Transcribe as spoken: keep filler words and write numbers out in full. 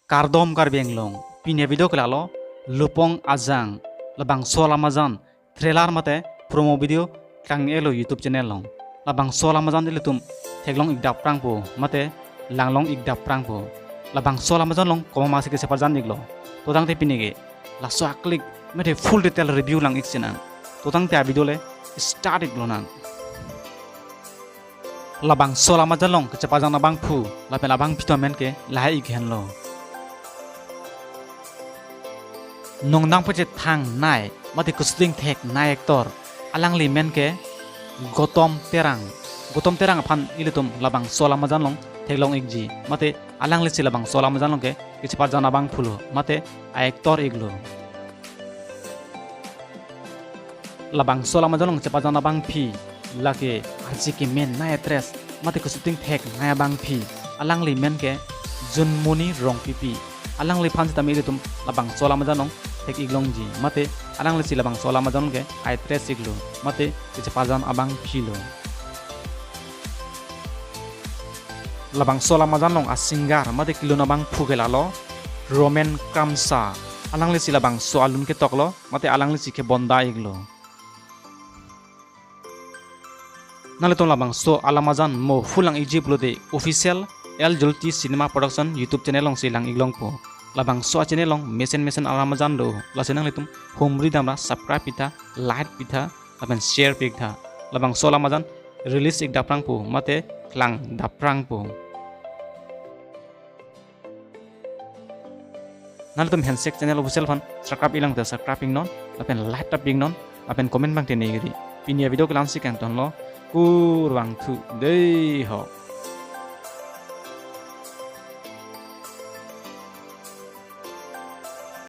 Kardom Karbi Anglong, pini avideo ke lalo, Lupong Ajang, labangso alam ajan, trailer mate promo video klang-elo YouTube channel along. Labangso alam ajan ilitum theklong-ik dapprangpo, mate langlong-ik dapprangpo. Labangso alam ajan along komat masi kechepajan-iklo. To tangte pini ke laso aklik mate full detail review lang-ik sinang. To tangte avideo le start-ik lonang. Labangso alam ajan along kechepajan abangphu lapen abangphi atum amen ke lahai-ik henlo. Nongdang pachethang nai mate keshooting thek nai actor, alangli amen ke Gautam Terang. Gautam Terang aphan ilitum labangso alam ajan along theklong-ikji, mate alanglisi labangso alam ajan along ke kechepajan abangphulo, mate a-actor-iklo. Labangso alam ajan along chepajan abangphi lake arsi kemen nai actress mate keshooting thek nai abangphi, alangli amen ke Junmoni Rongpipi. Alangliphan sitame ilitum labangso alam ajan along thek-ik longji, mate alanglisi labangso alam ajan along ke a-actress-iklo, mate kechepajan abangphilo. Labangso alam ajan along a-singer mate kelun abangphu ke lalo Roman Kramsa. Alanglisi labangso alun ketoklo, mate alanglisi kebonda-iklo. Nanglitum labangso alam ajan mo full lang-ikji pulote official L Julti Cinema Production YouTube channel alongsi lang-ik longpo. Labangso a-channel along mesen mesen alam ajan do, lasi nanglitum humri damra subscribe pitha, like pitha, lapen share pitha. Labangso alam ajan release-ik dapprangpo, mate klang dapprangpo. Nanglitum Handshake Channel Official aphan subscribe-ik lang te subscribe-iknon, lapen like ta pi-iknon, lapen comment abang te neli. Pini avideo ke la-ansi kangtonlo, kurvangthu dei ho.